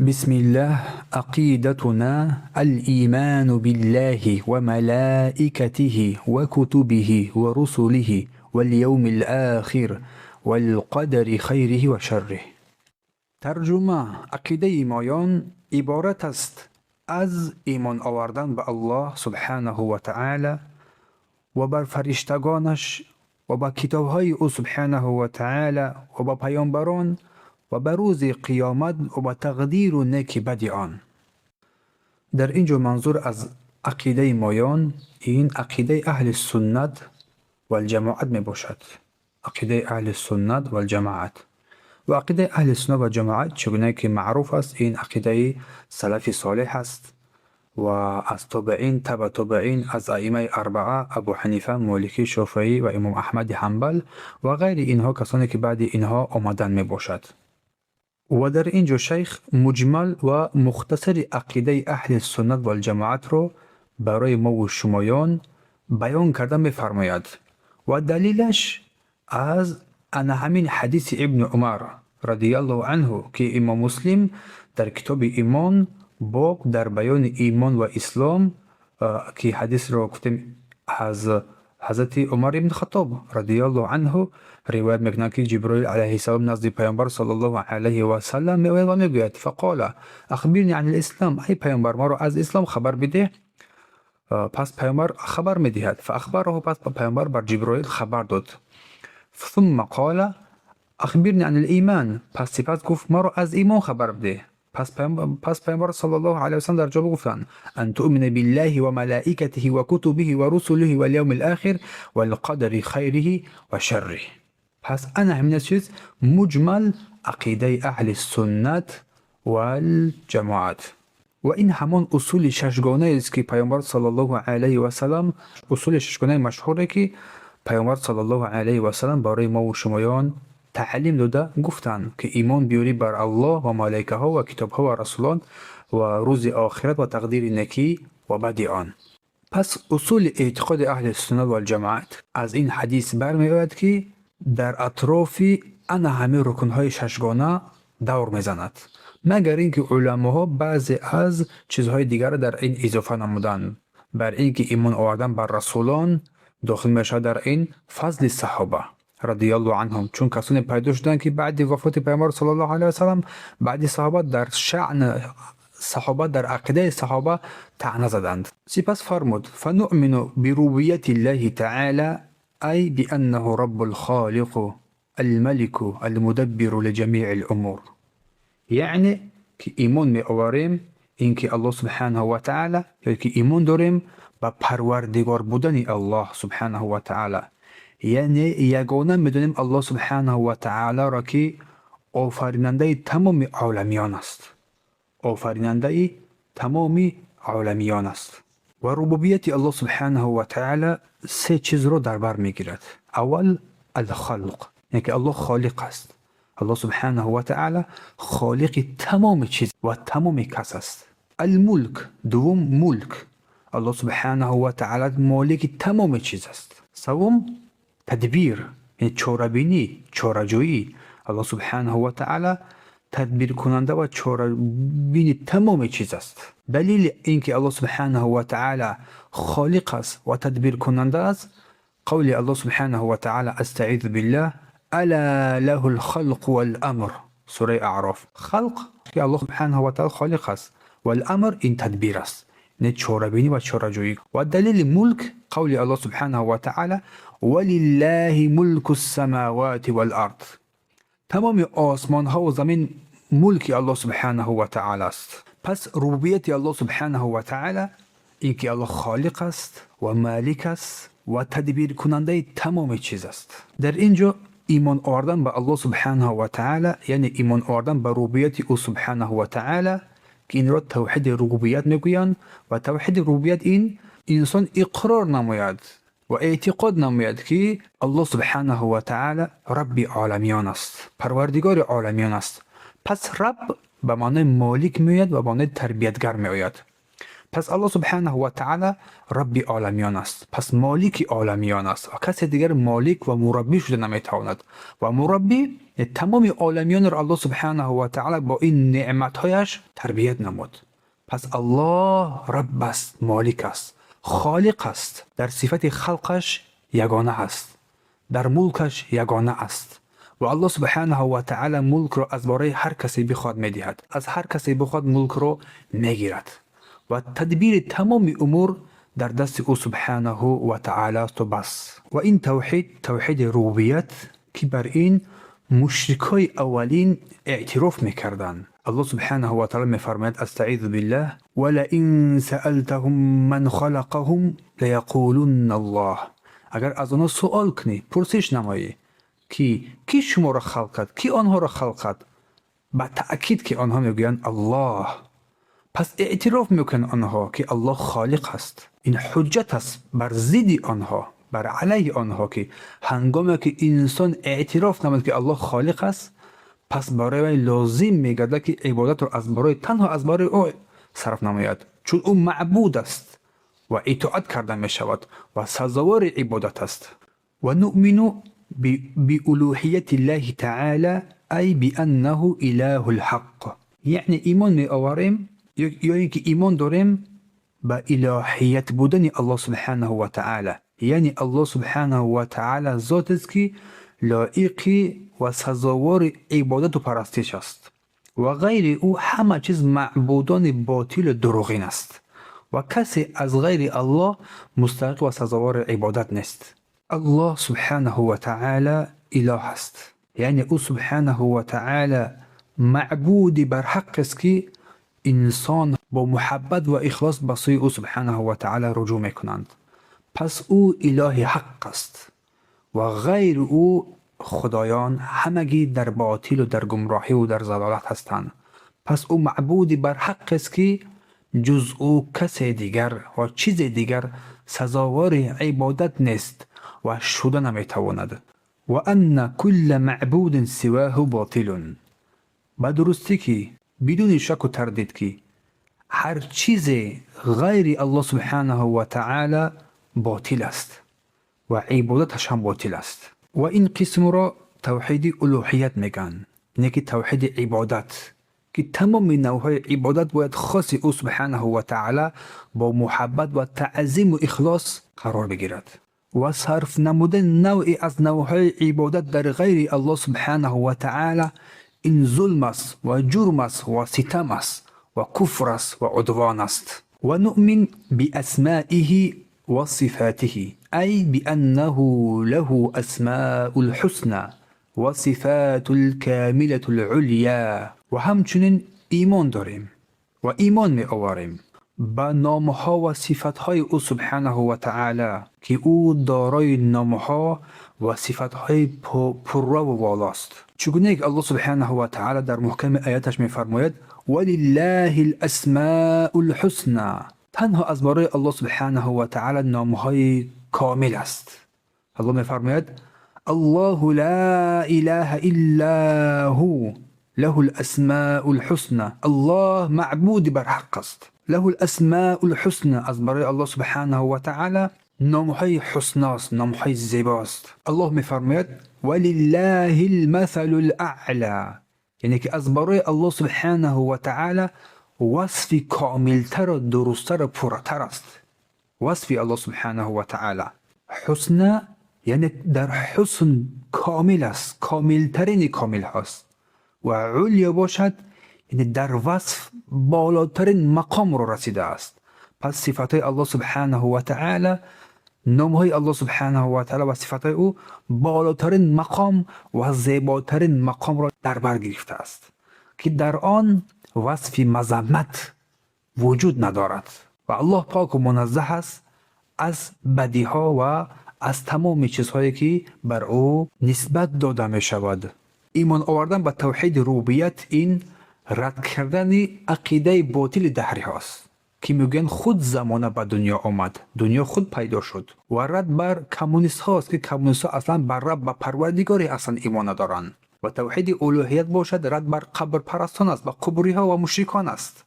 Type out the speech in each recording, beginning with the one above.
بسم الله. عقيدتنا: الإيمان بالله وملائكته وكتبه ورسله واليوم الآخر والقدر خيره وشره. ترجمه: عقیده مایان عبارت است از ایمان آوردن به الله سبحانه و تعالی و بر فرشتگانش و به کتابهای او سبحانه و تعالی و به پیامبران و به روز قیامت و به تقدیر و نیک بد آن. در اینجا منظور از عقیده مایان این عقیده اهل سنت و الجماعت می باشد. عقیده اهل سنت و الجماعت و عقیده اهل سنت و جماعت، چگونه که معروف است، این عقیده سلف صالح است و از تابعین، تبع تابعین، از ائمه اربعه، ابو حنیفه، مالکی، شافعی و امام احمد حنبل و غیر اینها، کسانی که بعد اینها آمدن می باشد. و در اینجا شیخ مجمل و مختصر عقیده اهل سنت و الجماعت رو برای ما و شمایان بیان کرده میفرماید و دلیلش از انا همین حدیث ابن عمر رضی الله عنه که امام مسلم در کتاب ایمان، باب در بیان ایمان و اسلام، که حدیث رو گفتیم از حضرت عمر ابن خطاب رضی الله عنه روایت میکنند که جبرئیل علیه السلام نزد پیامبر صلی الله علیه و سلم میآید و میگوید: فقال اخبرني عن الاسلام، ای پیامبر، ما رو از اسلام خبر بده. پس پیامبر خبر میدهد. فاخبره، پس پیامبر بر جبرئیل خبر داد. ثم قال اخبرني عن الايمان، پس سپس گفت ما رو از ایمان خبر بده. پس پیامبر صلی الله علیه و سلم در جواب گفتند: ان تؤمن بالله وملائكته وكتبه ورسله واليوم الاخر والقدر خیره و شره. پس انا همین چیز مجمل عقیده اهل سنت والجماعت و این همان اصول ششگانه است که پیامبر صلی الله علیه و سلم، اصول ششگانه مشهوره که پیامبر صلی الله علیه و سلم برای ما و شمایان تعلیم داده گفتند که ایمان بیاری بر الله و ملائکه ها و کتاب ها و رسولان و روز آخرت و تقدیر نیکی و بدی آن. پس اصول اعتقاد اهل سنت و الجماعت از این حدیث برمی آید که در اطراف انا همه رکنهای ششگانه دور میزند، مگر اینکه علماها بعضی از چیزهای دیگر در این اضافه نمودند، بر اینکه ایمان آوردن بر رسولان داخل میشود در این فضل صحابه رضی الله عنهم، چون کسانی پیدا شدند که بعد وفات پیامبر صلی الله علیه و سلم، بعد صحابه، در شأن صحابه، در عقیده صحابه طعنه زدند. سپس فرمود: فنؤمن بربوبیت الله تعالى، أي بأنه رب الخالق الملك المدبر لجميع الأمور. یعنی که ایمان می آوریم اینکه الله سبحانه و تعالی، یا که ایمان داریم به پروردگار بودن الله سبحانه و تعالی، یعنی یگانه میدونیم الله سبحانه و تعالی را که آفریننده تمام عالمیان است، آفریننده تمام عالمیان است. و ربوبیت الله سبحانه و تعالی سه چیز رو در بر میگیرد. اول الخلق، یعنی که الله خالق است. الله سبحانه و تعالی خالق تمام چیز و تمام کس است. الملک، دوم ملک، الله سبحانه و تعالی مالک تمام چیز است. سوم تدبیر، یعنی چاره‌بینی، چاره‌جویی. الله سبحانه و تعالی تدبیر کننده و چاره‌بین تمام چیز است. دلیل اینکه الله سبحانه و تعالی خالق است و تدبیر کننده است، قول الله سبحانه و تعالی، استعیذ بالله، الا له الخلق والامر، سوره اعراف. خلق که الله سبحانه و تعالی خالق است و الامر این تدبیر است، یعنی چاره‌بینی و چاره‌جویی. و دلیل ملک، قول الله سبحانه و تعالی ولله ملک السماوات والارض. تمام آسمان ها و زمین ملک الله سبحانه و تعالی است. پس ربوبیت الله سبحانه و تعالی اینکه الله خالق است و مالک است و تدبیر کننده تمام چیز است. در اینجا ایمان آوردن به الله سبحانه و تعالی، یعنی ایمان آوردن به ربوبیت او سبحانه و تعالی، که این را توحید ربوبیت میگویند. و توحید ربوبیت این انسان اقرار نماید و اعتقاد نماید که الله سبحانه و تعالی رب عالمیان است، پروردگار عالمیان است. پس رب به معنای مالک میآید و به معنای تربیتگر میآید. Пас Аллоҳ субҳанаҳу ва таъоло Рабби оламиён аст, пас молики оламиён аст ва касе дигар молик ва мураббӣ шуда наметавонад. Ва мураббӣ тамоми оламиёнро Аллоҳ субҳанаҳу ва таъоло бо ин неъматҳояш тарбият намуд. Пас Аллоҳ Рабб аст, молик аст, холиқ аст, дар сифати халқаш ягона аст, дар мулкаш ягона аст. Ва Аллоҳ субҳанаҳу ва таъоло мулкро аз бораи ҳар касе бихоҳад медиҳад, аз ҳар касе бихоҳад мулкро мегирад ва тадбири тамоми умур дар дасти ӯ субҳанаҳу ва таъоло аст ва бас. Ва ин тавҳид, тавҳиди рубубият, ки бар ин мушрикҳои аввалин эътироф мекарданд. Аллоҳ субҳанаҳу ва таъоло мефармояд: астаизу биллаҳ, валаин саалтаҳум ман халақаҳум лаяқулунна Аллоҳ. Агар аз онҳо суол кунӣ, пурсиш намоӣ, ки кӣ шуморо халқ кард, кӣ онҳоро халқ кард, ба таъкид ки онҳо мегӯянд Аллоҳ. Пас эътироф мекунанд онҳо, ки Аллоҳ холиқ аст. Ин ҳуҷҷат аст бар зидди онҳо, бар алайҳи онҳо, ки ҳангоме ки инсон эътироф намуд, ки Аллоҳ холиқ аст, пас барои вай лозим мегардад, ки ибодатро аз барои танҳо аз барои ӯ сарф намояд, чун ӯ маъбуд аст ва итоат карда мешавад ва сазовори ибодат аст. Ва нуъмину биулӯҳияти Ллаҳи таъоло, ай бианнаҳу илаҳул ҳаққ. Яъне имон меоварем ё ин ки имон дорем ба илоҳият будани Аллоҳ субҳанаҳу ва таъоло. Яъне Аллоҳ субҳанаҳу ва таъоло зотест, ки лоиқи ва сазовори ибодату парастиш аст ва ғайри ӯ ҳама чиз маъбудони ботилу дурӯғин аст ва касе аз ғайри Аллоҳ мустаҳиқ ва сазовори ибодат нест. Аллоҳ субҳанаҳу ва таъоло илоҳ аст, яъне ӯ субҳанаҳу ва таъоло маъбуди барҳақ аст, ки инсон бо муҳаббат ва ихлос ба сӯи ӯ субҳанаҳу ва таъоло руҷӯъ мекунанд. Пас ӯ илоҳи ҳақ аст ва ғайри ӯ худоён ҳамагӣ дар ботилу дар гумроҳиву дар залолат ҳастанд. Пас ӯ маъбуди барҳақ аст, ки ҷуз ӯ касе дигар ва чизе дигар сазовори ибодат нест ва шуда наметавонад. Ва анна кулла маъбудин сивоҳу ботилун. Ба дурустӣ, ки бидуни шаку тардид, ки ҳар чизе ғайри Аллоҳ субҳанаҳу ва таъоло ботил аст ва ибодаташ ҳам ботил аст. Ва ин қисмро тавҳиди улӯҳият мегӯянд, не ки тавҳиди ибодат, ки тамоми навъҳои ибодат бояд хоси ӯ субҳанаҳу ва таъоло бо муҳаббат ва таъзиму ихлос қарор бигирад ва сарф намудани навъе аз навъҳои ибодат дар ғайри Аллоҳ субҳанаҳу ва таъоло ин зулм аст ва ҷурм аст ва ситам аст ва куфр аст ва удвон аст. Ва нуъмин биасмаиҳи ва сифатиҳи, ай бианнаҳу лаҳу асмаኡ лҳусна ва сифату лкомилату лулё. Ва ҳамчунин имон дорем ва имон меоварем ба номҳо ва сифатҳои ӯ субҳанаҳу ва таъоло, ки ӯ дорои номҳо ва сифатҳои пурраву волост. Чугуне ки Аллоҳ субҳанаҳу ва таъоло дар муҳками ояташ мефармояд: валиллаҳи ласмаኡ лҳусна. Танҳо аз барои Аллоҳ субҳанаҳу ва таъоло номҳои комил аст. Аллоҳ мефармояд: Аллоҳу ла илаҳа илла ҳу лаҳу ласмаኡ лҳусна. Аллоҳ маъбуди барҳақ аст. Лаҳу ласмаኡ лҳусна, аз барои Аллоҳ субҳанаҳу ва таъоло номҳои ҳусност, номҳои зебост. Аллоҳ мефармояд: валиллаҳи лмасалу лаъла, яъне ки аз барои Аллоҳ субҳанаҳу ва таъоло васфи комилтару дурусттару пурратар аст. Васфи Аллоҳ субҳанаҳу ва таъоло ҳусна, яъне дар ҳусн комил аст, комилтарини комилҳост, ва улё бошад, яъне дар васф болотарин мақомро расидааст. Пас сифатҳои Аллоҳ субҳанаҳу ва таъоло, номҳои Аллоҳ субҳанаҳу ва таъоло ва сифатҳои ӯ болотарин мақом ва зеботарин мақомро дар бар гирифтааст, ки дар он васфи мазаммат вуҷуд надорад ва Аллоҳ поку муназзаҳ аст аз бадиҳо ва аз тамоми чизҳое, ки бар ӯ нисбат дода мешавад. Имон овардан ба тавҳиди рубубият ин рад кардани ақидаи ботили даҳриҳост, ки мегӯянд худ замона ба дунё омад, дунё худ пайдо шуд, ва рад бар коммунистҳост, ки коммунистҳо аслан бар Раб, ба Парвардигоре аслан имон надоранд. Ва тавҳиди улӯҳият бошад, рад бар қабрпарастон аст, ба қубуриҳо ва мушрикон аст,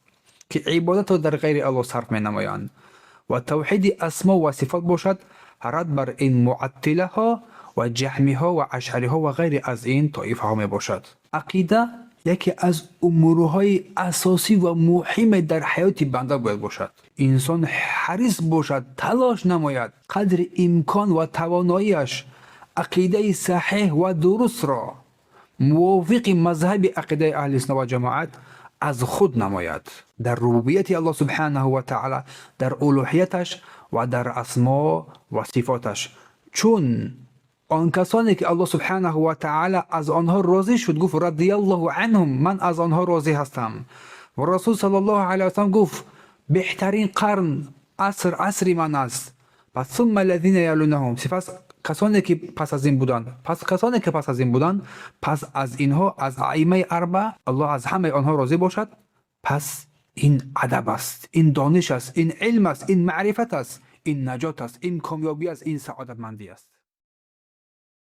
ки ибодатро дар ғайри Аллоҳ сарф менамоянд. Ва тавҳиди асмо ва сифот бошад, рад бар ин муаттилаҳо ва ҷаҳмиҳо ва ашъариҳо ва ғайри аз ин тоифаҳо мебошад. Ақида яке аз умурҳои асосӣ ва муҳиме дар ҳаёти банда бояд бошад. Инсон ҳарис бошад, талош намояд, қадри имкон ва тавоноияш ақидаи саҳеҳ ва дурустро мувофиқи мазҳаби ақидаи аҳли сунна ва ҷамоат аз худ намояд. Дар рубубияти Аллоҳ субҳанаҳу ва таъала, дар улуҳияташ ва дар асмо ва сифоташ. Чун он касоне ки Аллоҳ субҳанаҳу ва таъала аз онҳо розӣ шуд, гуфт: радиаллоҳу анҳум, ман аз онҳо розӣ ҳастам. Ва Расул саллаллоҳу алайҳи васаллам гуфт: беҳтарин қарн, аср, асри ман аст. Пас сумма аллазина ялунаҳум, сипас касоне ки пас аз ин буданд, пас касоне ки пас аз ин буданд, пас аз инҳо аз аимаи арба, Аллоҳ аз ҳамаи онҳо розӣ бошад. Пас ин адаб аст, ин дониш аст, ин илм аст, ин маърифат аст, ин наҷот аст, ин комёбӣ аст, ин саодатмандӣ аст.